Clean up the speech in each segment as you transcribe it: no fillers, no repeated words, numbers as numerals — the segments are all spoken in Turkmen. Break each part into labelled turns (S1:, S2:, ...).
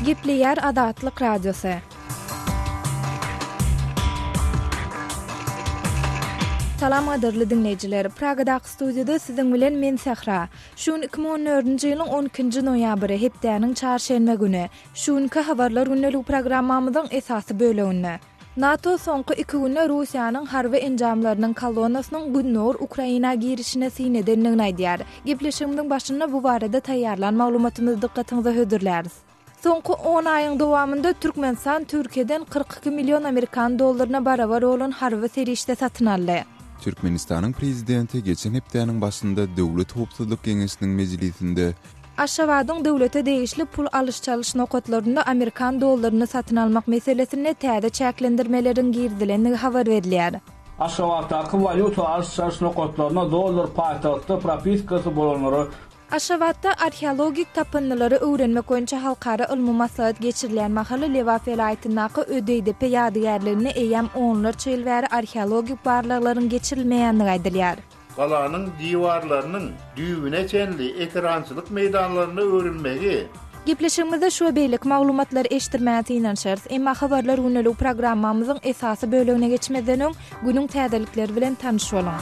S1: Gepleýär Azatlyk Radiosy. Salam gadyrly diňleýjiler. Pragadaky studiýada siziň bilen men Sähra. Şu gün 2014-nji ýylyň 12-nji noýabry, hepdäniň çarşenbe güni. Şu günki Habarlar gündeligi programmamyzyň esasy böleginde. NATO soňky iki günde Russiýanyň harby enjamlarynyň kolonnasynyň gündogar Ukraina girişine syn edendigini aýdýar. Gepleşigimiziň başynda bu barada taýýarlan maglumatymyzy dykgatyňyza hödürläris. Soňky on aýyň dowamynda Türkmenistan Türkiýeden 42 million amerikan dollaryna barabar bolan harby serişde satyn aldy.
S2: Türkmenistanyň Prezidenti geçen hepdäniň başynda Döwlet howpsuzlyk geňeşiniň mejlisinde
S1: Aşgabadyň döwlete degişli pul alyş-çalyş nokatlarynda amerikan dollaryny satyn almak meselesinde täze çäklendirmeleriň girizilendigi habar berilýär.
S3: Aşgabatdaky walýuta alyş-çalyş nokatlarynda dollar paýtagtda propiskasy bolanlara
S1: Aşgabatda arheologik tapyndylary öwrenmek boýunça halkara ylmy maslahat geçirilýän mahaly Lebap welaýatyndaky Ödeýdepe ýadygärliginde eýýäm onlarça ýyl bäri arheologik barlaglaryň geçirilmeýändigi aýdylýar.
S4: Galanyň diwarlarynyň düýbüne çenli ekerançylyk meýdanlaryna öwrülmegi.
S1: Gepleşigimizde şu we beýleki maglumatlary eşitdirmäge synanyşarys. Emma Habarlar gündeligi programmamyzyň esasy bölegine geçmezden öň, günüň täzelikleri bilen tanyş boluň.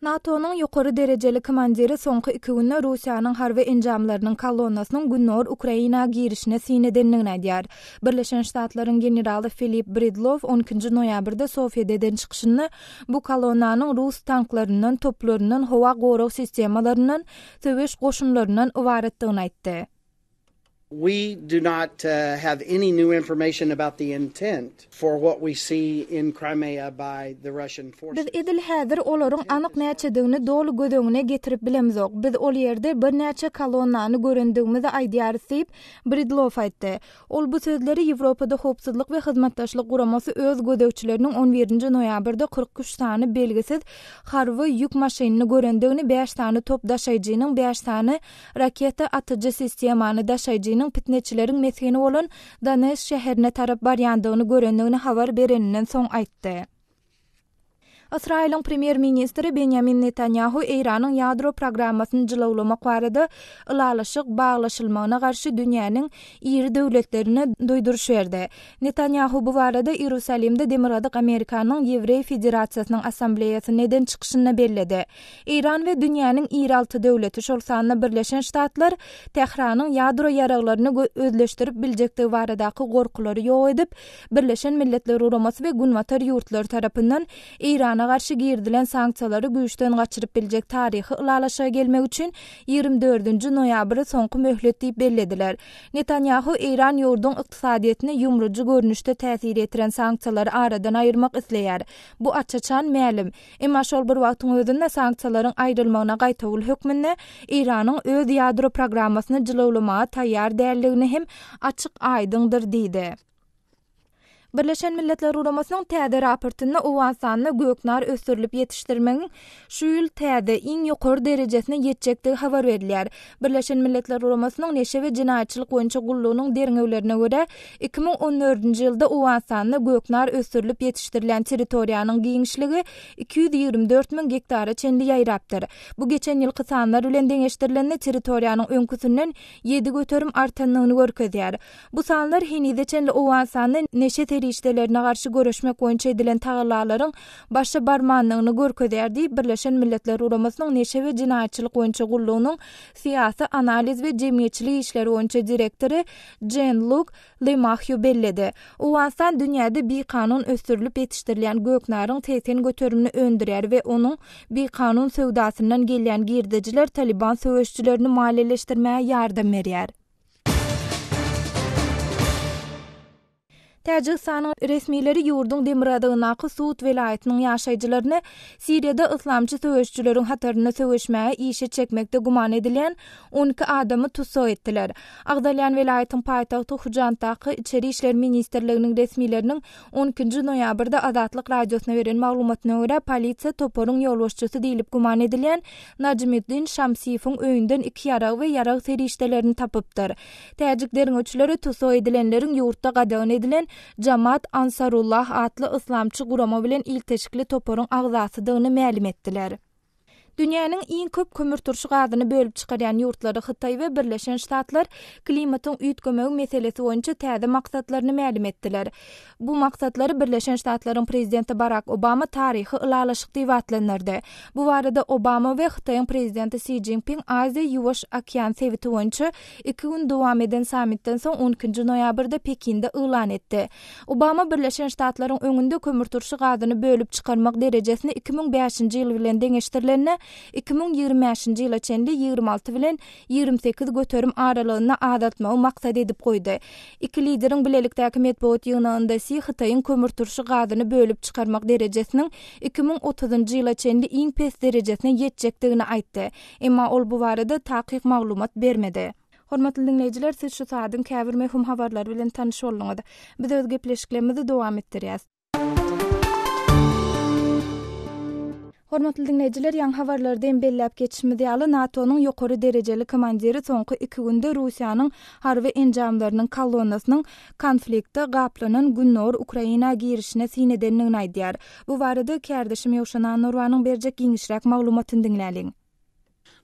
S1: NATO-nyň ýokary derejeli komandiri soňky iki günde Russiýanyň harby enjamlarynyň kolonnasynyň gündogar Ukraina girişine syn edendigini aýdýar. Birleşen Ştatlaryň generaly Filip Bridlow on ikinji noýabrda Sofiýada eden çykyşynda bu kolonnanyň rus tanklaryndan, toplaryndan, howa gorag sistemalaryndan, söweş goşunlaryndan ybaratdygyny aýtdy.
S5: We do not have any new information about the intent for what we see in Crimea by the Russian forces.
S1: Biz edil häzir olaryň anyk näçedigini doly göz öňüne getirip bilemzok. Biz ol ýerde birnäçe kolonnany görendigimizi aýdýarys diýip, Bridlow aýtdy. Ol bu sözleri Ýewropada Howpsuzlyk we Hyzmatdaşlyk Guramasy öz gözegçileriniň on birinji noýabrda 43 sany belgisiz harby ýük maşynyny görendigini, bäş sany top daşaýjynyň, bäş sany Raketa atyjy sistemany daşaýjynyň pitneçileriň mesgeni bolan Donetsk şäherine tarap barýandygyny görendigini habar bereninden soň aýtdy. Ysraýylyň premýer-ministri Benýamin Netanýahu Eýranyň ýadro programmasyny jylawlamak barada ylalaşyk baglaşylmagyna garşy dünýäniň iri döwletlerine duýduryş berdi. Netanýahu bu barada Iýerusalimde Demirgazyk Amerikanyň Ýewreý Federasiýasynyň Assambleýasynda eden çykyşynda belledi. Eýran we dünýäniň iri alty döwleti, şol sanda Birleşen Ştatlar Tähranyň ýadro ýaraglaryny özleşdirip biljekdigi baradaky gorkulary ýok edip, Birleşen Milletler Guramasy we Günbatar ýurtlary tarapyndan Eýrana garşy girizilen sanksiýalary güýçden gaçyryp biljek taryhy ylalaşyga gelmek üçin 24-nji noýabry soňky möhlet diýip bellediler. Netanýahu Eýran ýurduň ykdysadyýetine ýumrujy görnüşde täsir ýetiren sanksiýalary aradan aýyrmak isleýär. Bu aç-açan mälim. Emma şol bir wagtyň özünde sanksiýalaryň aýrylmagyna gaýtawul hökmünde Eýranyň öz ýadro programmasyny jylawlamaga taýýar däldigini hem açyk-aýdyňdyr diýdi. Birleşen Milletler Guramasynyň täze raportynda Owganystanda göknar ösdürilip ýetişdirmegiň şu ýyl täze, iň ýokary derejesine ýetjekdigi habar berilýär. Birleşen Milletler Guramasynyň Neşe we jenaýatçylyk boýunça gullugynyň derňewlerine görä, 2014-nji ýylda Owganystanda göknar ösdürilip ýetişdirilýän territoriýanyň giňişligi 224 müň gektara çenli ýaýrapdyr. Bu geçen ýylky sanlar bilen deňeşdirilende territoriýanyň öňküsinden 7% artandygyny görkezýär. Bu sanlar henize çenli Owganystanda neşe serişdelerine garşy göreşmek boýunça edilen tagallalaryň başa barmandygyny görkezýär diýip, Birleşen Milletler Guramasynyň Neşe we jenaýatçylyk boýunça gullugynyň syýasy analiz we jemgyýetçilik işleri boýunça direktory Jean-Luk LeMahieu belledi. Owganystan dünýäde bikanun ösdürilip ýetişdirilýän göknaryň 80 göterimini öndürýär we onuň bikanun söwdasyndan gelýän girdejiler Talyban söweşijilerini maliýeleşdirmäge ýardam berýär. Täjigistanyň resmileri ýurduň demirgazygyndaky Suht welaýatynyň ýaşaýjylaryny Siriýada yslamçy söweşijileriň hatarynda söweşmäge işe çekmekde güman edilýän 12 adamy tussag etdiler. Agzalýan welaýatyň paýtagty Hujanddaky Içeri işler ministrliginiň resmileriniň on ikinji noýabrda Azatlyk Radiosyna beren maglumatyna görä, polisiýa toparyň ýolbaşçysy diýlip güman edilýän Najmiddin Şamsiýewiň öýünden iki ýarag we ýarag serişdelerini tapypdyr. Täjik derňewçileri tussag edilenleriň ýurtda gadagan edilen Jamaat Ansarullah atly yslamçy gurama bilen ilteşikli toparyň agzasydygyny mälim etdiler. Dünýäniň iň köp kömürturşy gazyny bölüp çykarýan ýurtlary Hytaý we Birleşen Ştatlar klimatyň üýtgemegi meselesi boýunça täze maksatlaryny mälim etdiler. Bu maksatlary Birleşen Ştatlaryň prezidenti Barak Obama taryhy ylalaşyk diýip atlandyrdy. Bu barada Obama we Hytaýyň prezidenti Si Jinping Aziýa-Ýuwaş okean sebiti boýunça iki gün dowam eden sammitden soň on ikinji noýabrda Pekinde yglan etdi. Obama Birleşen Ştatlaryň öňünde kömürturşy gazyny bölüp çykarmak derejesini 2005-nji ýyl bilen deňeşdirilende, 2025-nji ýyla çenli 26 bilen 28% aralygynda azaltmagy maksat edip goýdy. Iki lideriň bilelikdäki metbugat ýygnagynda Si Hytaýyň kömürturşy gazyny bölüp çykarmak derejesiniň 2030-njy ýyla çenli iň pes derejesine ýetjekdigini aýtdy. Emma ol bu barada takyk maglumat bermedi. Hormatly diňleýjiler, siz şu saadyň käbir möhüm habarlary bilen tanyş bolduňyz. Biz öz gepleşiklerimizi dowam etdirýäs. Hormatly diňleýjiler, ýaňy habarlarda hem belläp geçişimiz ýaly, NATO-nyň ýokary derejeli komandiri soňky iki günde Russiýanyň harby enjamlarynyň kolonnasynyň konflikte gaplanan gündogar Ukraina girişine syn edendigini aýdýar. Bu barada kärdeşim Ýowşan Annagurbanyň berjek giňişräk maglumatyny diňläliň.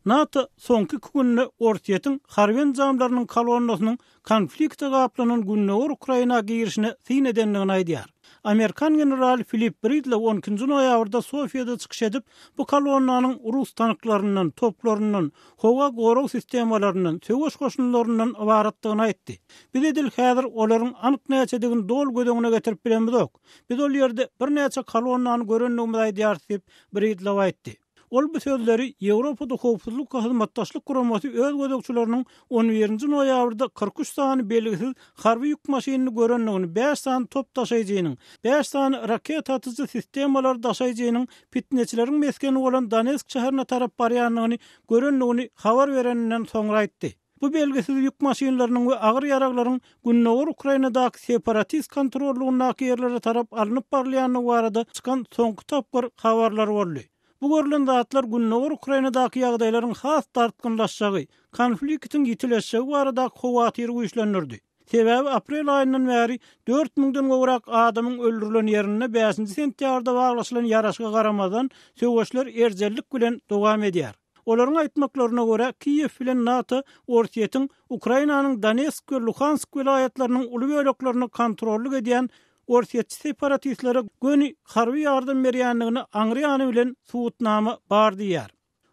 S6: NATO soňky iki günde Orsýetiň harby enjamlarynyň kolonnasynyň konflikte gaplanan gündogar Ukraina girişine syn edendigini aýdýar. Amerikan generaly Filip Bridlow on ikinji noýabrda Sofiýada çykyş edip, bu kolonnanyň rus tanklaryndan, toplaryndan, howa gorag sistemalaryndan, söweş goşunlaryndan ybaratdygyny aýtdy. Biz edil häzir olaryň anyk näçedigini doly göz öňüne getirip bilemizok. Biz ol ýerde birnäçe kolonnany görendigimizi aýdýarys diýip, Bridlow aýtdy. Ol bu sözleri Ýewropada Howpsuzlyk we Hyzmatdaşlyk Guramasy öz gözegçileriniň on birinji noýabrda 43 sany belgisiz harby ýük maşynyny görendigini, bäş sany top daşaýjynyň, bäş sany raketa atyjy sistemalary daşaýjynyň pitneçileriň mesgeni bolan Donetsk şäherine tarap barýandygyny görendigini habar bereninden soňra aýtdy. Bu belgisiz ýük maşynlarynyň we agyr ýaraglaryň gündogar Ukrainadaky separatist kontrollygyndaky ýerlere tarap alnyp barylýandygy barada çykan soňky tapgyr habarlar boldy. Bu görlen zatlar gündogar Ukrainadaky ýagdaýlaryň has dartgynlaşjagy, konfliktiň ýitileşjegi baradaky howatyry güýçlendirdi. Sebäbi aprel aýyndan bäri dört müňden gowrak adamyň öldürilen ýerinde bäşinji sentýabrda baglaşylan ýaraşyga garamazdan, söweşler erjellik bilen dowam edýär. Olaryň aýtmaklaryna görä, Kiýew bilen NATO Orsýetiň Ukrainanyň Donetsk we Luhansk welaýatlarynyň uly böleklerine kontrollyk edýän orsýetçi separatistlere göni harby ýardam berýändigine aňry ýany bilen subutnama bar diýýär.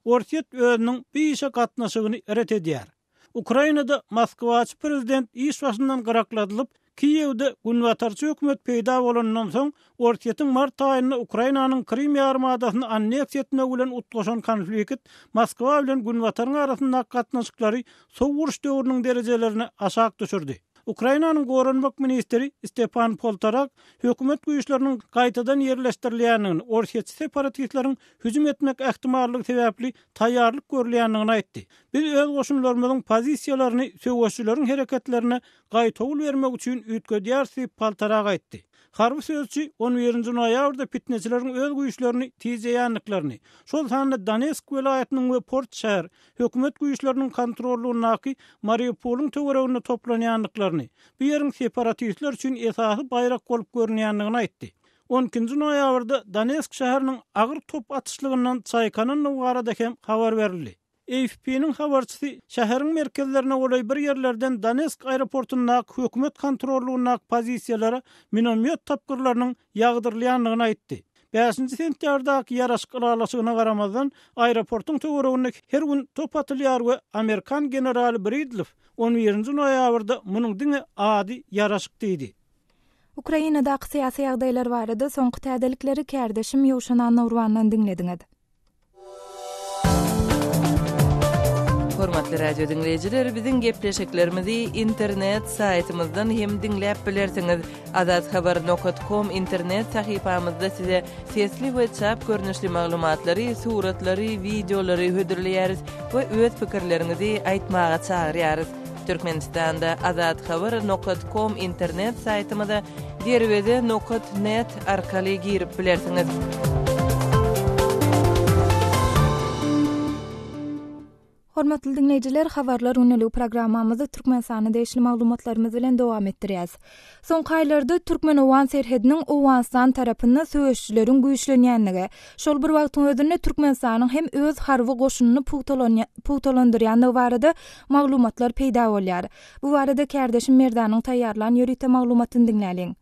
S6: Orsýet özüniň bu işe gatnaşygyny ret edýär. Ukrainada moskwaçy prezident iş başyndan gyrakladylyp, Kiýewde günbatarçy hökümet peýda bolanyndan soň, Orsýetiň mart aýynda Ukrainanyň Krym ýarymadasyny anneksiýa etmegi bilen utgaşan konflikt Moskwa bilen Günbataryň arasyndaky gatnaşyklary sowuk uruş döwrüniň derejelerine aşak düşürdi. Ukrainanyň goranmak ministri Stepan Poltorak hökümet güýçleriniň gaýtadan ýerleşdirilýändigini, orsýetçi separatistleriň hüjüm etmek ähtimallygy sebäpli taýýarlyk görülýändigini aýtdy. Biz öz goşunlarymyzyň pozisiýalaryny söweşijileriň hereketlerine gaýtawul bermek üçin üýtgedýäris diýip, Poltorak aýtdy. Harby sözçi on birinji noýabrda pitneçileriň öz güýçlerini tijeýändiklerini, şol sanda Donetsk welaýatynyň we port şäher, hökümet güýçleriniň kontrollygyndaky Mariupolyň töwereginde toplanýandyklaryny, bu ýeriň separatistler üçin esasy baýrak bolup görünýändigini aýtdy. On ikinji noýabrda Donetsk şäheriniň agyr top atyşlygyndan çaýkanandygy barada hem habar berildi. AFP-niň habarçysy şäheriň merkezlerine golaý bir ýerlerden Donetsk aeroportundaky hökümet kontrollygyndaky pozisiýalara minomýot tapgyrlarynyň ýagdyrylýandygyny aýtdy. Bäşinji sentýabrdaky ýaraşyk ylalaşygyna garamazdan, aeroportuň töwereginde her gün top atylýar we amerikan generaly Bridlow on birinji noýabrda munuň diňe ady ýaraşyk diýdi.
S1: Ukrainadaky syýasy ýagdaýlar barada soňky täzelikleri kärdeşim Ýowşan Annagurbandan diňlediňiz.
S7: Hormatly radio diňleýjiler, biziň gepleşiklerimizi internet saýtymyzdan hem diňläp bilersiňiz. Azathabar nokat kom internet sahypamyzda size sesli we çap görnüşli maglumatlary, suratlary, wideolary hödürleýäris we öz pikirleriňizi aýtmaga çagyrýarys. Türkmenistanda Azathabar nokat kom internet saýtymyza Derweze nokat net arkaly girip bilersiňiz.
S1: Hormatly diňleýjiler, Habarlar gündeligi programmamyzy Türkmenistana degişli maglumatlarymyz bilen dowam etdirýäs. Soňky aýlarda türkmen-owgan serhediniň Owganystan tarapynda söweşijileriň güýçlenýändigi, şol bir wagtyň özünde Türkmenistanyň hem öz harby goşunyny pugtalandyrýandygy barada maglumatlar peýda bolýar. Bu barada kärdeşim Merdanyň taýýarlan ýörite maglumatyny diňläliň.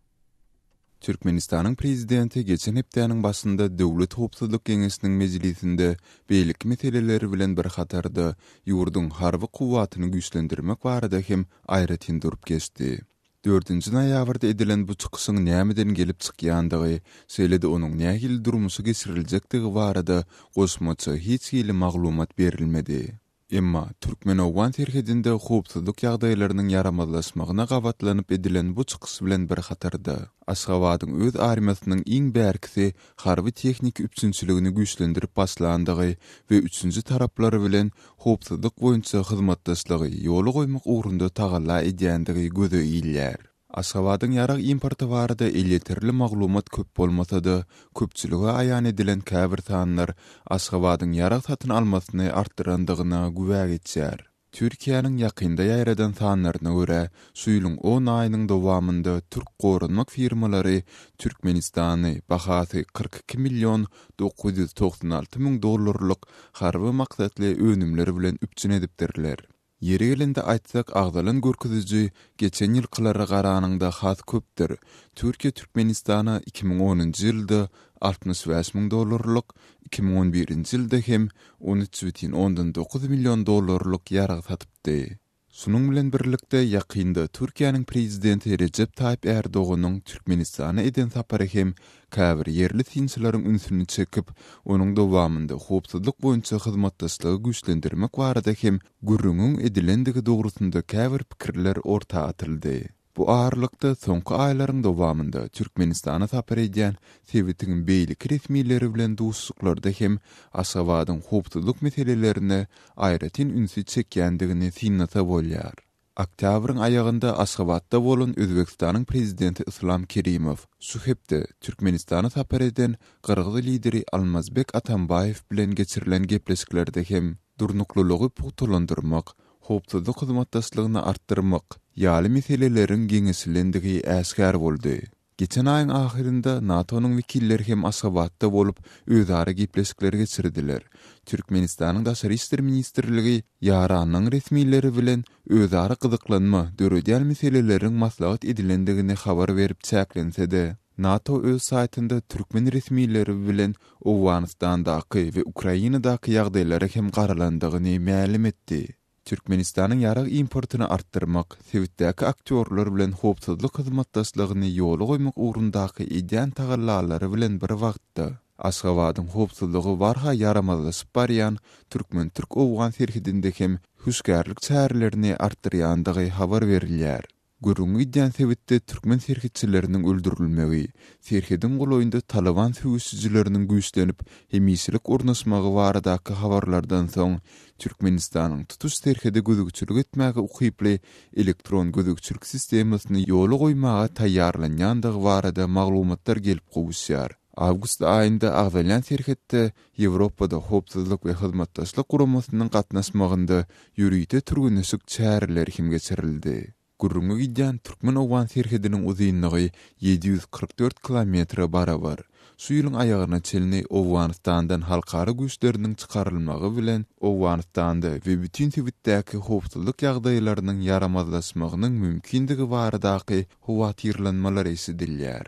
S2: Türkmenistanyň Prezidenti geçen hepdäniň başynda Döwlet howpsuzlyk geňeşiniň mejlisinde beýleki meseleler bilen bir hatarda, ýurduň harby kuwwatyny güýçlendirmek barada hem aýratyn durup geçdi. Dördünji noýabrda edilen bu çykyşyň nämeden gelip çykýandygy, şeýle-de onuň nähili durmuşa geçiriljekdigi barada goşmaça hiç hili maglumat berilmedi. Emma, türkmen-owgan serhedinde howpsuzlyk ýagdaýlarynyň ýaramazlaşmagyna gabatlanyp edilen bu çykyş bilen bir hatarda, Aşgabadyň öz armiýasynyň iň bärkisi harby-tehniki üpjünçiligini güýçlendirip başlandygy we üçünji taraplar bilen howpsuzlyk boýunça hyzmatdaşlygy ýola goýmak ugrunda tagalla edýändigi göze ilýär. Aşgabadyň ýarag importy barada elýeterli maglumat köp bolmasa-da, köpçülige aýan edilen käbir sanlar Aşgabadyň ýarag satyn almasyny artdyrandygyna güwä geçýär. Türkiýäniň ýakynda ýaýradan sanlaryna görä, şu ýylyň on aýynyň dowamynda türk goranmak firmalary Türkmenistany bahasy 42 million 996 müň dollarlyk harby maksatly önümler bilen üpjün edipdirler. Ýeri gelende aýtsak, agzalan görkeziji geçen ýylkylara garanyňda has köpdür. Türkiýe Türkmenistana 2010-njy ýylda 65 müň dollarlyk, 2011-nji ýylda hem on üç bütin ondan dokuz million dollarlyk ýarag satypdy. Şunuň bilen birlikde, ýakynda Türkiýäniň Prezidenti Rejep Taýyp Ärdoganyň Türkmenistana eden sapary hem käbir ýerli synçylaryň ünsüni çekip, onuň dowamynda howpsuzlyk boýunça hyzmatdaşlygy güýçlendirmek barada hem gürrüňiň edilendigi dogrusynda käbir pikirler orta atyldy. Bu aralykda, soňky aýlaryň dowamynda Türkmenistana sapar edýän sebitiň beýleki resmileri bilen duşuşyklarda hem Aşgabadyň howpsuzlyk meselelerine aýratyn ünsi çekýändigini synlasa bolýar. Oktýabryň aýagynda Aşgabatda bolan Özbegistanyň Prezidenti Yslam Kerimow şu hepde Türkmenistana sapar eden gyrgyz lideri Almazbek Atambaýew bilen geçirilen gepleşiklerde hem durnuklylygy pugtalandyrmak, howpsuzlyk hyzmatdaşlygyny artdyrmak ýaly meseleleriň geňeşilendigi äşgär boldy. Geçen aýyň ahyrynda NATO-nyň wekilleri hem Aşgabatda bolup, özara gepleşikler geçirdiler. Türkmenistanyň Daşary işler ministrligi ýaranlygyň resmileri bilen özara gyzyklanma döredýän meseleleriň maslahat edilendigini habar berip çäklense-de, NATO öz saýtynda türkmen resmileri bilen Owganystandaky we Ukrainadaky ýagdaýlara hem garalandygyny mälim etdi. Türkmenistanyň ýarag importyny artdyrmak, sebitdäki aktýorlar bilen howpsuzlyk hyzmatdaşlygyny ýola goýmak ugrundaky edýän tagallalary bilen bir wagtda, Aşgabadyň howpsuzlygy barha ýaramazlaşyp barýan türkmen-türk-owgan serhedinde hem hüşgärlik çärelerini artdyrýandygy habar berilýär. Gürrüňi gidýän sebitde türkmen serhetçileriniň öldürilmegi, serhediň golaýynda Talyban söweşijileriniň güýçlenip, hemişelik ornaşmagy baradaky habarlardan soň, Türkmenistanyň tutuş serhede gözegçilik etmäge ukyply elektron gözegçilik sistemasyny ýola goýmaga taýýarlanýandygy barada maglumatlar gelip gowuşýar. Awgust aýynda agzalýan serhetde Ýewropada Howpsuzlyk we Hyzmatdaşlyk Guramasynyň gatnaşmagynda ýörite türgenleşik çäreleri hem geçirildi. Gürrüňi gidýän türkmen-owgan serhediniň uzynlygy 744 kilometre barabar. Şu ýylyň aýagyna çenli Owganystandan halkara güýçleriniň çykarylmagy bilen Owganystanda we bütin sebitdäki howpsuzlyk ýagdaýlarynyň ýaramazlaşmagynyň mümkindigi baradaky howatyrlanmalar eşidilýär.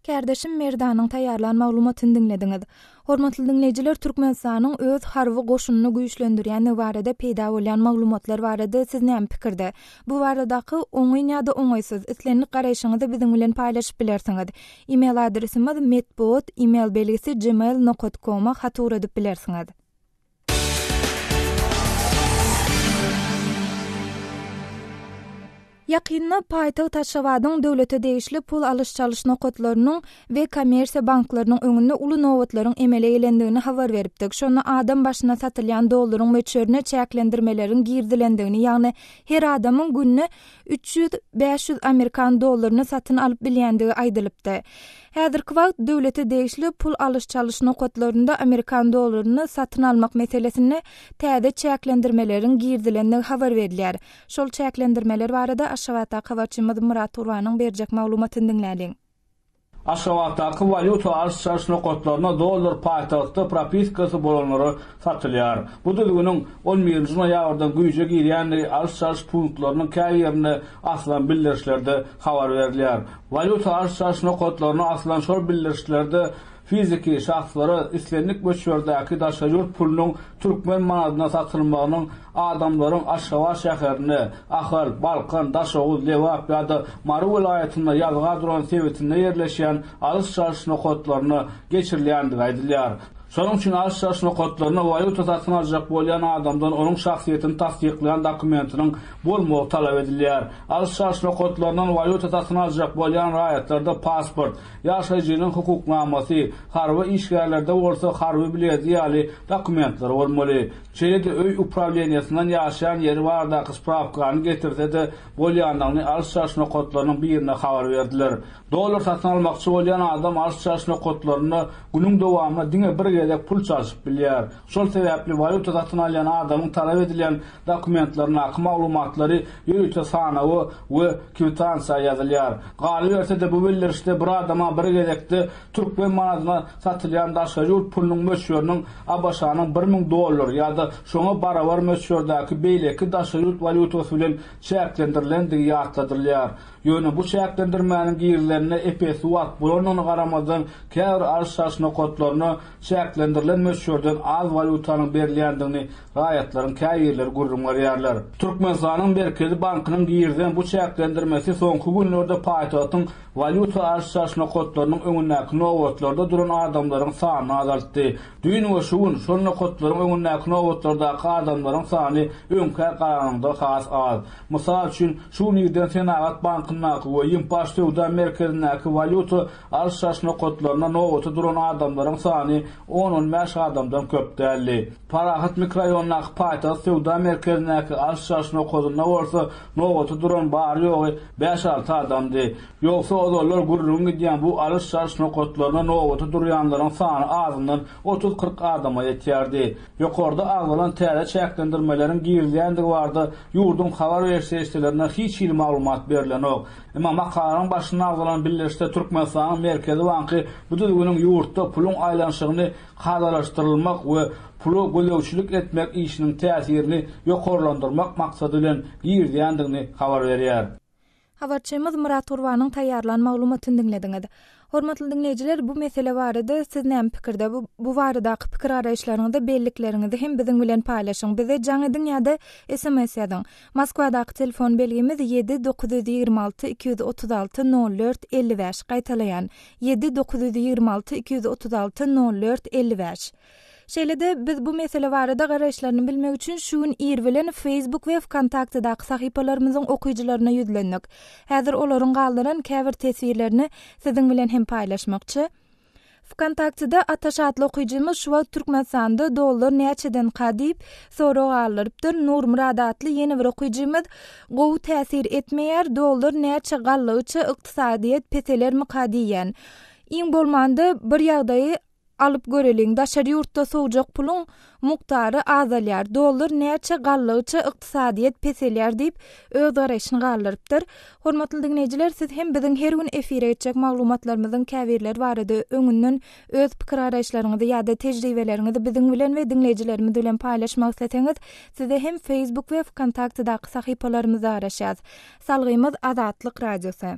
S1: Kärdeşim Merdanyň taýýarlan maglumatyny diňlediňiz. Hormatly diňleýjiler, Türkmenistanyň öz harby goşunyny güýçlendirýändigi barada peýda bolýan maglumatlar barada siz näme pikirde? Bu baradaky oňyn ýa-da oňaýsyz islendik garaýşyňyzy biziň bilen paýlaşyp bilersiňiz. E-mail adresimiz metbugat email belgisi gmail nokat com-a hat ugradyp bilersiňiz. Ýakynda paýtagt Aşgabadyň döwlete degişli pul alyş-çalyş nokatlarynyň we kommersiýa banklarynyň öňünde uly nobatlaryň emele gelendigini habar beripdik. Şonda adam başyna satylýan dollaryň möçberine çäklendirmeleriň girizilendigini, ýagny her adamyň günde 300, 500 amerikan dollaryny satyn alyp bilýändigi aýdylypdy. Häzirki wagt döwlete degişli pul alyş-çalyş nokatlarynda amerikan dollaryny satyn almak meselesinde täze çäklendirmeleriň girizilendigi habar berilýär. Şol çäklendirmeler barada Aşgabatdaky habarçymyz Myrat Gurbanyň berjek maglumatyny diňläliň.
S3: Aşgabatdaky walýuta alyş-çalyş nokatlarynda dollar paýtagtda propiskasy bolanlara satylýar. Bu düzgüniň on birinji noýabrdan güýje girýändigi alyş-çalyş punktlarynyň käbirinde asylan bildirişlerde habar berilýär. Walýuta alyş-çalyş nokatlaryna asylan şol bildirişlerde Fiziki şahslara islendik möçberdäki daşary ýurt pulunyň türkmen manadyna satylmagynyň adamlaryň Aşgabat şäherinde, Ahal, Balkan, Daşoguz, Lebap ýa-da Mary welaýatynda ýazga duran sebitinde ýerleşýän alyş-çalyş nokatlaryna geçirilýändigi aýdylýar. Şonuň üçin alyş-çalyş nokatlarynda walýuta satyn aljak bolýan adamdan onuň şahsyýetini tassyklaýan dokumentiniň bolmagy talap edilýär. Alyş-çalyş nokatlaryndan walýuta satyn aljak bolýan raýatlarda pasport, Ýaşaýjynyň hukuknamasy, harby işgärlerde bolsa harby bileti ýaly dokumentler bolmaly. Şeýle-de öý uprawleniýesinden ýaşaýan ýeri baradaky sprawkany getirse-de bolýandygyny alyş-çalyş nokatlarynyň birinde habar berdiler. Dollar satyn almakçy bolýan adam alyş-çalyş nokatlarynda günüň dowamynda diňe bir gezek pul çalşyp bilýär. Şol sebäpli walýuta satyn alýan adamyň talap edilýän dokumentlerindäki maglumatlary ýörite sanawa we kwitansiýa ýazylýar. Galyberse-de, bu bildirişde bir adama bir gezekde türkmen manadyna satylýan daşary ýurt pulunyň möçberiniň ABŞ-nyň 1000 dollary ýa-da şoňa barabar möçberdäki beýleki daşary ýurt walýutasy bilen çäklendirilendigi ýatladylýar. Ýöne bu çäklendirmäniň girizilenine ep-esli wagt bolandygyna garamazdan, käbir alyş-çalyş nokatlarynda çäklendirilen möçberden az walýutanyň berilýändigini raýatlaryň käbirleri gürrüň berýärler. Türkmenistanyň Merkezi bankynyň girizen bu çäklendirmesi soňky günlerde paýtagtyň walýuta alyş-çalyş nokatlarynyň öňündäki nobatlarda duran adamlaryň sanyny azaltdy. Düýn we şu gün şol nokatlaryň öňündäki nobatlardaky adamlaryň sany öňkä garanyňda has az. Mysal üçin, şu gün irden Senagat bankyndaky we Ýimpaş söwda merkezindäki walýuta Alyş-çalyş nokatlarynda nobata duran adamlaryň sany on-on bäş adamdan köp däldi. Parahat mikroraýonyndaky Paýtagt söwda merkezindäki alyş-çalyş nokadynda bolsa nobata duran bary-ýogy bäş-alty adamdy. Ýogsa ozallar gürrüňi gidýän bu alyş-çalyş nokatlarynda nobata durýanlaryň sany azyndan otuz-kyrk adama ýetýärdi. Ýokarda agzalan täze çäklendirmeleriň girizilýändigi barada ýurduň habar beriş serişdelerinde hiç hili maglumat berlenok. Emma makalanyň başynda agzalan bildirişde Türkmenistanyň Merkezi banky bu düzgüniň ýurtda puluň aýlanyşygyny kadalaşdyrylmak we pula gözegçilik etmek işiniň täsirini ýokarlandyrmak maksady bilen girizýändigini habar berýär.
S1: Habarçymyz Myrat Gurbanyň taýýarlan maglumatyny diňlediňiz. Hormatly diňleýjiler, bu mesele barada siz näme pikirde? Bu, bu baradaky pikir-garaýyşlaryňyzy, bellikleriňizi hem biziň bilen paýlaşyň. Bize jaň ediň ýa-da sms ýazyň. Moskwadaky telefon belgimiz 7 926 236 04 55. Gaýtalaýan, 7 926 236 04 55. Şeýle-de, biz bu mesele barada garaýyşlaryny bilmek üçin şu gün ir bilen Facebook we Wkontaktedaky sahypalarymyzyň okyjylaryna ýüzlendik. Häzir olaryň galdyran käbir teswirlerini siziň bilen hem paýlaşmakçy. Wkontaktede Ataş atly okyjymyz şu wagt Türkmenistanda dollar näçedenka diýip, sorag galdyrypdyr. Nurmyrat atly ýene bir okyjymyz Gowy täsir etmeýär, dollar näçe galdygyça ykdysadyýet peselermika diýýän. Iň bolmanda bir ýagdaýy Alyp göreliň, daşary ýurtda sowjak puluň mukdary azalýar, dollar näçe galdygyça ykdysadyýet peselýär diýip, öz garaýşyny galdyrypdyr. Hormatly diňleýjiler, siz hem biziň her gün efire geçjek maglumatlarymyzyň käbirleri barada öňünden öz pikir-garaýyşlaryňyzy ýa-da tejribeleriňizi biziň bilen we diňleýjilerimiz bilen paýlaşmak isleseňiz, size hem Facebook we Wkontaktedaky sahypalarymyzda garaşýas. Salgymyz Azatlyk Radiosy.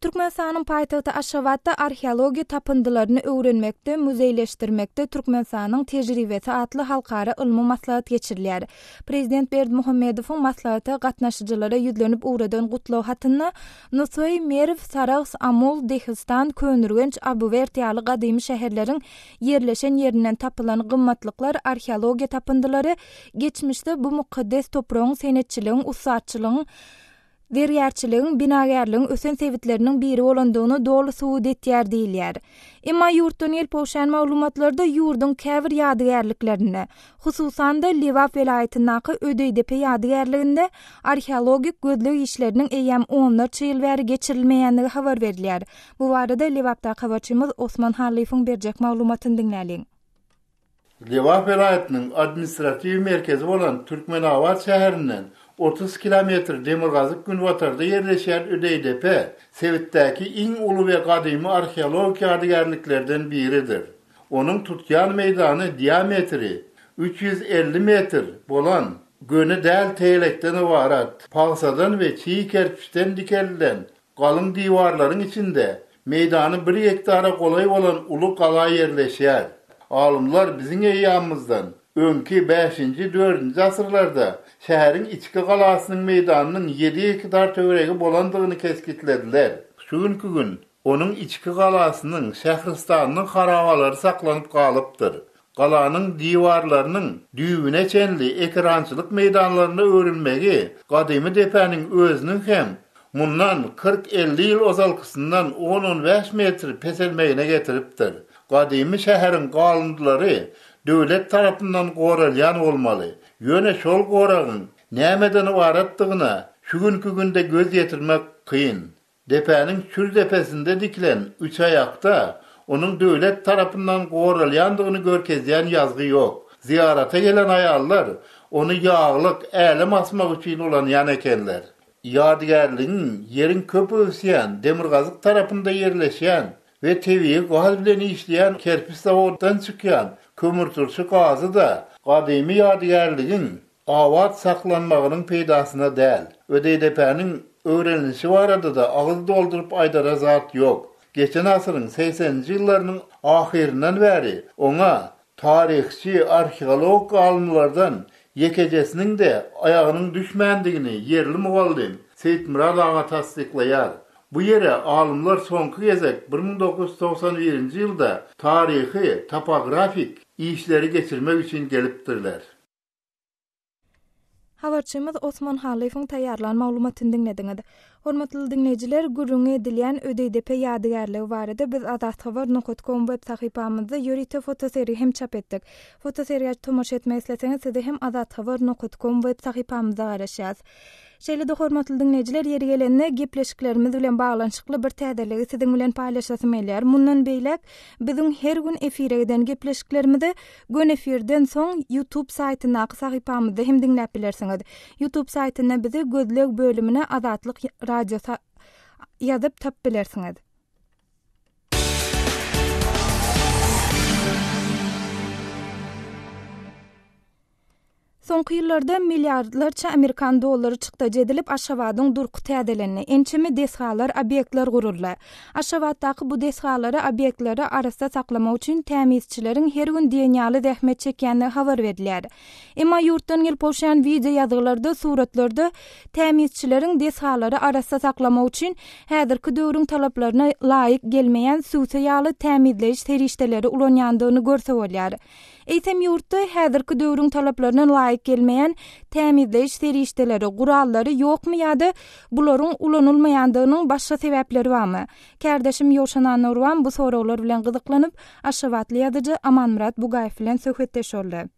S1: Türkmenistanyň paýtagty Aşgabatda Arheologiýa tapyndylaryny öwrenmekde, muzeýleşdirmekde Türkmenistanyň tejribesi atly halkara ylmy maslahat geçirilýär. Prezident Berdimuhamedowyň maslahata gatnaşyjylara ýüzlenip ugradan gutlag hatynda Nusaý, Merw, Sarahs, Amul, Dehistan, Köneürgenç, Abuwert ýaly gadymy şäherleriň ýerleşen ýerinden tapylan gymmatlyklar, arheologiýa tapyndylary geçmişde bu mukaddes topragyň senetçiligiň, ussatçylygyň, zergärçiligiň, binagärligiň ösen sebitleriniň biri bolandygyny doly subut etýär diýilýär. Emma ýurtdan gelip gowşan maglumatlarda ýurduň käbir ýadygärliklerinde, hususan-da, Lebap welaýatyndaky Ödeýdepe ýadygärliginde arheologik gözleg işleriniň eýýäm onlarça ýyl bäri geçirilmeýändigi habar berilýär. Bu barada Lebapdaky habarçymyz Osman Hallyýewiň berjek maglumatyny diňläliň.
S4: Lebap welaýatynyň administratiw merkezi bolan Türkmenabat şäherinden 30 kilometr demirgazyk-günbatarda ýerleşýän Ödeýdepe sebitdäki iň uly we gadymy arheologik ýadygärliklerden biridir. Onuň tutýan meýdany diametri 350 metr bolan göni däl tegelekden ybarat, pagsadan we çig kerpiçden dikeldilen Galyň diwarlaryň içinde meýdany bir gektara golaý bolan uly gala ýerleşýär. Alymlar biziň eýýamymyzdan öňki bäşinji-dördünji asyrlarda şäheriň içki galasynyň meýdanynyň ýedi gektar töweregi bolandygyny kesgitlediler. Şu günki gün onuň içki galasynyň, şähristanynyň harabalary saklanyp galypdyr. Galanyň diwarlarynyň düýbüne çenli ekerançylyk meýdanlaryna öwrülmegi gadymy depäniň özüniň hem mundan 40-50 ýyl ozalkysyndan on-on bäş metr peselmegine getiripdir. Gadymy şäheriň galyndylary döwlet tarapyndan goralýan bolmaly. Ýöne şol goragyň nämeden ybaratdygyna şu günki günde göz ýetirmek kyn. Depäniň çür depesinde dikilen üçaýakda onuň döwlet tarapyndan goralýandygyny görkezýän ýazgy ýok. Zyýarata gelen aýallar ony ýaglyk, älem asmak üçin ulanýan ekenler. Ýadygärligiň ýeriň köp öwüsýän demirgazyk tarapynda ýerleşýän we tebigy gaz bilen işleýän kerpiç zawoddan çykýan kömürturşy gazy-da gadymy ýadygärligiň abat saklanmagynyň peýdasyna däl. Ödeýdepäniň öwrenilişi barada-da agyz dolduryp aýdara zat ýok. Geçen asyryň segseninji ýyllarynyň ahyryndan bäri oňa taryhçy, arheolog alymlardan ýekejesiniň-de aýagynyň düşmändigini ýerli mugallym Seýitmyrat aga tassyklaýar. Bu ýere alymlar soňky gezek 1991-nji ýylda taryhy, topografik işleri geçirmek üçin gelipdirler.
S1: Habarçymyz Osman Hallyýewiň taýýarlan maglumatyny diňlediňiz. Hormatly diňleýjiler, gürrüňi edilýän Ödeýdepe ýadygärligi barada biz Azathabar nokat kom web sahypamyzda ýörite fotosergi hem çap etdik. Fotosergä tomaşa etmek isleseňiz sizi hem Azathabar nokat kom web sahypamyzda garaşýas. Şeýle-de hormatly diňleýjiler ýeri gelende gepleşiklerimiz bilen baglanyşykly bir täzeligi siziň bilen paýlaşasym gelýär. Mundan beýläk biziň her gün efire giden gepleşiklerimizi Göni efirden soň YouTube saýtyndaky sahypamyzda hem diňläp bilersiňiz. YouTube saýtynda bizi gözleg bölümine Azatlyk Radiosy ýazyp tapyp bilersiňiz. Soňky ýyllarda milliardlarça amerikan dollary çykdajy edilip, Aşgabadyň durky täzelendi, ençeme desgalar, obýektler guruldy. Aşgabatdaky bu desgalary, obýektleri arassa saklamak üçin tämizçileriň her gün diýen ýaly zähmet çekýändigi habar berilýär. Emma ýurtdan gelip gowşan wideo ýazgylarda, suratlarda tämizçileriň desgalary arassa saklamak üçin häzirki döwrüň talaplaryna laýyk gelmeýän süwse ýaly tämizleýiş serişdeleri ulanýandygyny görse bolýar. Eýsem ýurtda häzirki döwrüň talaplaryna laýyk gelmeýän tämizleýiş serişdeleri, gurallary ýokmy ýa-da bularyň ulanylmaýandygynyň başga sebäpleri barmy? Kärdeşim Ýowşan Annagurban bu soraglar bilen gyzyklanyp, aşgabatly ýazyjy Amanmyrat Bugaýew bilen söhbetdeş boldy.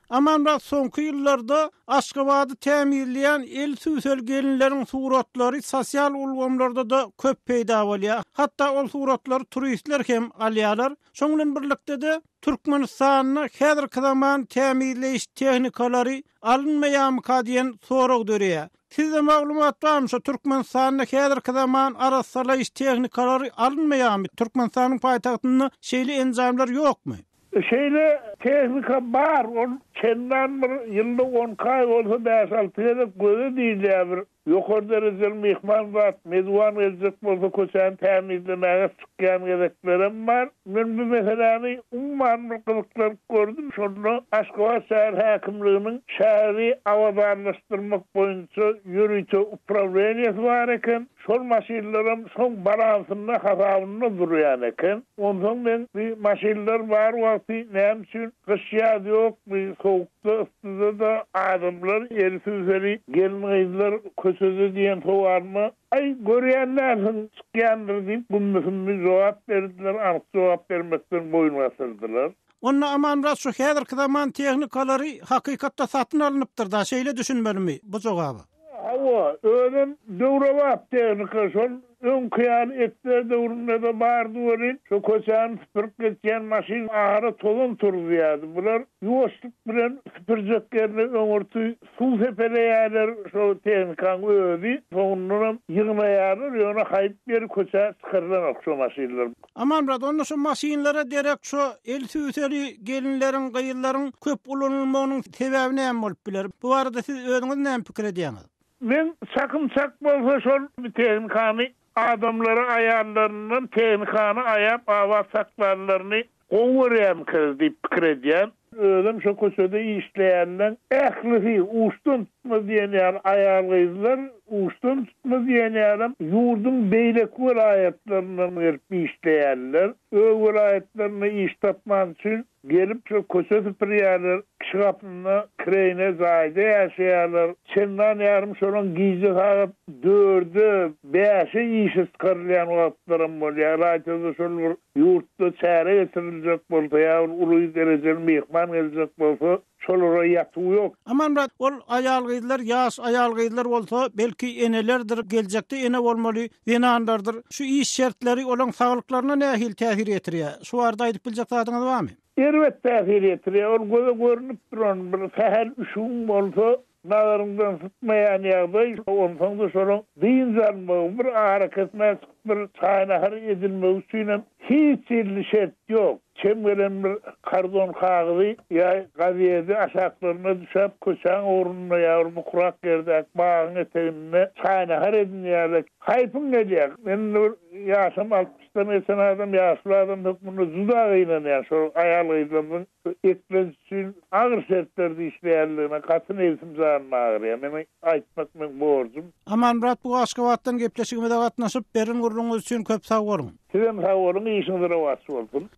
S6: Amanmyrat soňky ýyllarda Aşgabady tämizleýän el sübseli gelinleriň suratlary sosial ulgamlarda-da köp peýda bolýar. Hatda ol suratlary turistler hem alýarlar. Şoň bilen birlikde-de, Türkmenistanda häzirki zaman tämizleýiş tehnikalary alynmaýarmyka diýen sorag döreýär. Sizde maglumat barmy, şu Türkmenistanda häzirki zaman arassalaýyş tehnikalary alynmaýarmy? Türkmenistanyň paýtagtynda şeýle enjamlar ýokmy?
S8: Şeýle tehnika bar, ol çendan bir ýylda on iki aý bolsa bäş-alty gezek göze diýilýär bir. Ýokary derejeli myhman zat, mezuwan geljek bolsa köçäni tämizlemäge çykýan gezeklerem bar. Men bu meseläni umuman bir gyzyklanyp gördüm. Şonda Aşgabat şäher häkimliginiň şäheri abadanlaşdyrmak boýunça ýörite uprawleniýesi bar eken. Şol maşynlaram şoň balansynda, hasabynda durýan eken. Onsoň men bi maşynlar bar wagty näme üçin gyş-ýaz ýok, bi sowukda, yssyda-da adamlar eli sübseli gelin-gyzlar köçede diýen sowalyma, Aý, görýän dälsiň, çykýandyr diýip, gümmi-sümmi jogap berdiler, anyk jogap bermekden boýun gaçyrdylar.
S6: Onda Amanmyrat şu häzirki zaman tehnikalary hakykatda satyn alnypdyr-da, şeýle düşünmelimi bu jogaba?
S8: Hawa, özem döwrebap tehnika, şol öňki ýaly esger döwründe-de bardy welin, şo köçäni süpürip geçýän maşyn ara tozan turuzýardy. Bular ýuwaşlyk bilen süpürjek ýerine öňürti suw sepeleýärler, şo tehnikaň özi, soňundanam ýygnaýarlar, ýöne haýp ýeri köçä çykarylanok şo maşynlar.
S6: Amanmyrat, onda şu maşynlara derek şu el sübseli gelinleriň, gyzlaryň köp ulanylmagynyň sebäbi näme bolup biler? Bu barada siz özüňiz näme pikir edýäňiz?
S8: Meň çakym çak bolsa şol tehnikany adamlara aýallaryndan tehnikany aýap abat saklanlaryny gowy görýärmikäz diýip pikir edýän. Özem şo köçede işleýänleň ählisi uçdan tutma diýen ýaly aýal-gyzlar uçdan tutma diýen ýalam ýurduň beýleki welaýatlaryndan gelip işleýänler. Öz welaýatlarynda iş tapman üçin gelip şo köçe süpürýärler, kişi gapynda kireýine jaýda ýaşaýarlar. Çendan ýarym şolaň gije sagat dörde, bäşe işe çykarylýan wagtlaram bolýar. Ylaýta-da şol bir Ýurtda çäre geçiriljek bolsa ýa bir uly derejeli myhman geljek bolsa, şolara ýatuw ýok.
S6: Amanmyrat, ol aýal-gyzlar ýaş aýal-gyzlar bolsa, belki enelerdir, geljekde ene bolmaly zenanlardyr. Şu iş şertleri olaň saglyklaryna nähili täsir ýetirýär? Şu barada aýdyp biljek zadyňyz barmy?
S8: Erbet täsir ýetirýär. Ol göze görnüp duran bir sähel üşügiň bolsa, Nazaryňdan sypmaýan ýagdaý, onsoň-da şolaň dynç almagy, bir arakesmä çykyp bir çaý-nahar edinmegi üçinem hiç hili şert ýok. Çem gelen bir kardon kagyzy ýa gazedi aşaklaryna düşäp köçäň ugrunda ýa bir bukurak ýerdäki bagyň eteginde çaý-nahar edinýärler. Haýpyň gelýär. Men indi bir ýaşam altmyşdan geçen adam, ýaşuly adam hökmünde juda gynanýan şol aýal-gyzlarymyzyň Şu eklenç üçin agyr şertlerde işleýänligine gaty nebsim janym agyrýar. Meniň aýtmak meň borjum.
S6: Amanmyrat bu Aşgabatdan gepleşigimize gatnaşyp beren gürrüňiňiz üçin köp sag boluň.
S8: Sizem sag boluň işiňiz rowaç bolsun.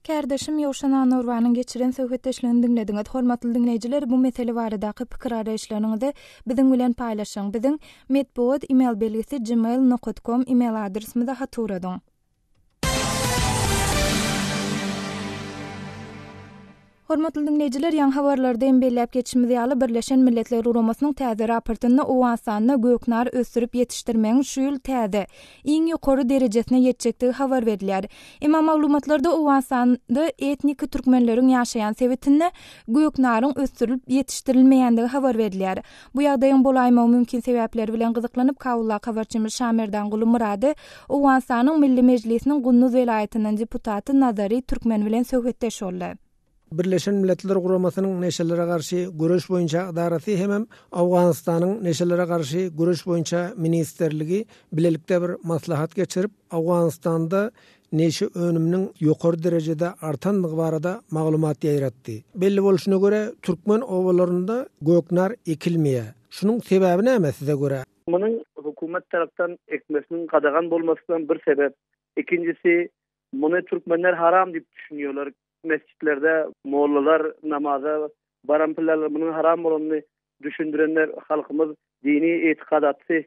S1: Kärdeşim Ýowşan Annagurbanyň geçiren söhbetdeşligini diňlediňiz. Hormatly diňleýjiler, bu mesele baradaky pikir-garaýyşlaryňyzy biziň bilen paýlaşyň. Biziň metbugat email belgisi gmail nokat kom email adresimize hat ugradyň. Hormatly diňleýjiler, ýaňy habarlarda hem belläp geçişimiz ýaly, Birleşen Milletler Guramasynyň täze raportynda Owganystanda göknar ösdürip ýetişdirmegiň şu ýyl täze, iň ýokary derejesine ýetjekdigi habar berilýär. Emma maglumatlarda Owganystanda etniki türkmenleriň ýaşaýan sebitinde göknaryň ösdürilip ýetişdirilmeýändigi habar berilýär. Bu ýagdaýyň bolaýmagy mümkin sebäpleri bilen gyzyklanyp, Kabuldaky habarçymyz Şamerdanguly Myrady Owganystanyň Milli Mejlisiniň Gunduz welaýatyndan deputaty Nazary Türkmen bilen söhbetdeş boldy.
S9: Birleşen Milletler Guramasynyň Neşelere garşy göreş boýunça ydarasy hemem Owganystanyň Neşelere garşy göreş boýunça ministrligi bilelikde bir maslahat geçirip, Owganystanda neşe önüminiň ýokary derejede artandygy barada maglumat ýaýratdy. Belli bolşuna görä, türkmen obalarynda göknar ekilmeýär. Şunuň sebäbi näme size görä?
S10: Munuň hökümet tarapdan ekmesiniň gadagan bolmasynam bir sebäp. Ikinjisi, muny türkmenler haram diýip düşünýärler. Mesjitlerde mollalar namaza baran pillalar munuň haram bolanyny düşündirenler halkymyz dini etikadaty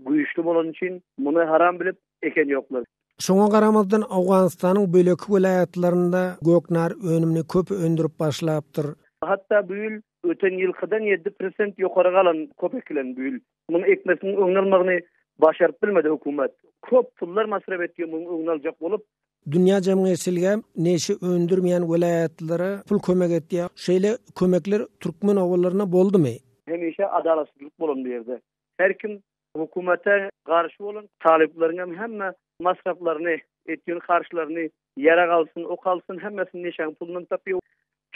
S10: güýçli bolany üçin muny haram bilip eken ýoklar.
S9: Şoňa garamazdan Owganystanyň beýleki welaýatlarynda göknar önümini köp öndürip başlapdyr.
S10: Hatda bu ýyl öten ýylkydan 7% ýokary galan köp ekilen bu ýyl. Munuň ekmesiniň öňüni almagyny başaryp bilmedi hökümet. Köp pullar masrap etdi munuň öňüni aljak bolup.
S9: Dünýä jemgyýetçiligem neşe öndürmeýän welaýatlara pul kömek etýär. Şeýle kömekler türkmen obalaryna boldumy?
S10: Hemişe adalatsyzlyk bolan bu ýerde. Her kim hökümete garşy bolan talyplaryň hem hemme masraflaryny, etýän harçlaryny, ýarag alsyn, ok alsyn hemmesini neşäň pulundan tapýar.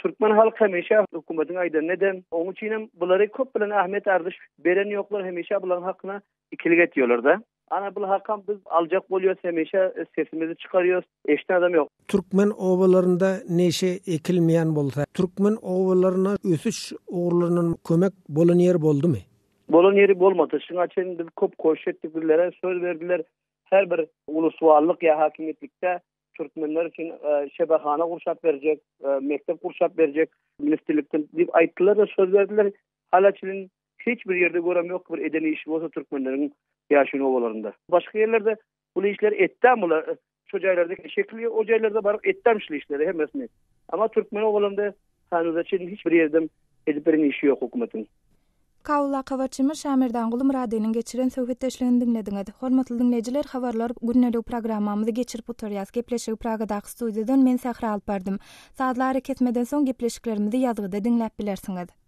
S10: Türkmen halk hemişe hökümetiň aýdanyny eden. Oň üçinem bulary köp bilen Ahmet Ardyş beren ýoklar hemişe bularyň hakyna ikilik etýolarda. Ana bul hakam biz aljak bolýos hemişe sesimizi çykarýos eşden adam ýok.
S9: Türkmen obalarynda neşe ekilmeýän bolsa, türkmen obalaryna ösüş ugurlaryndan kömek bolan ýeri boldumy?
S10: Bolan ýeri bolmady. Şuňa çenli biz köp koşuş etdik bizlere söz berdiler her bir uluswallyk ýa hakimiýetlikde türkmenler üçin şebehana gurşap berjek, mekdep gurşap berjek ministrlikden diýip aýtdylar we söz berdiler. Hala çenli hiç bir ýerde görem ýok bir eden işi bolsa türkmenleriň ýaşaýan obalarynda. Başga ýerlerde bu işler etdäm bular şu jaýlarda şekil o jaýlarda baryp etdäm şu işleri hemmesini. Amma türkmen obalarynda hanyza çenli hiç bir ýerden edip beren işi ýok hökümetiň.
S1: Kabuldaky habarçymyz Şamerdanguly Myradynyň geçiren söhbetdeşligini diňlediňiz. Hormatly diňleýjiler, Habarlar gündelik programmamyzy geçirip gutarýas. Gepleşigi Pragadaky studiýadan men Sähra alyp bardym. Sazly arakesmeden soň gepleşiklerimizi ýazgyda diňläp bilersiňiz.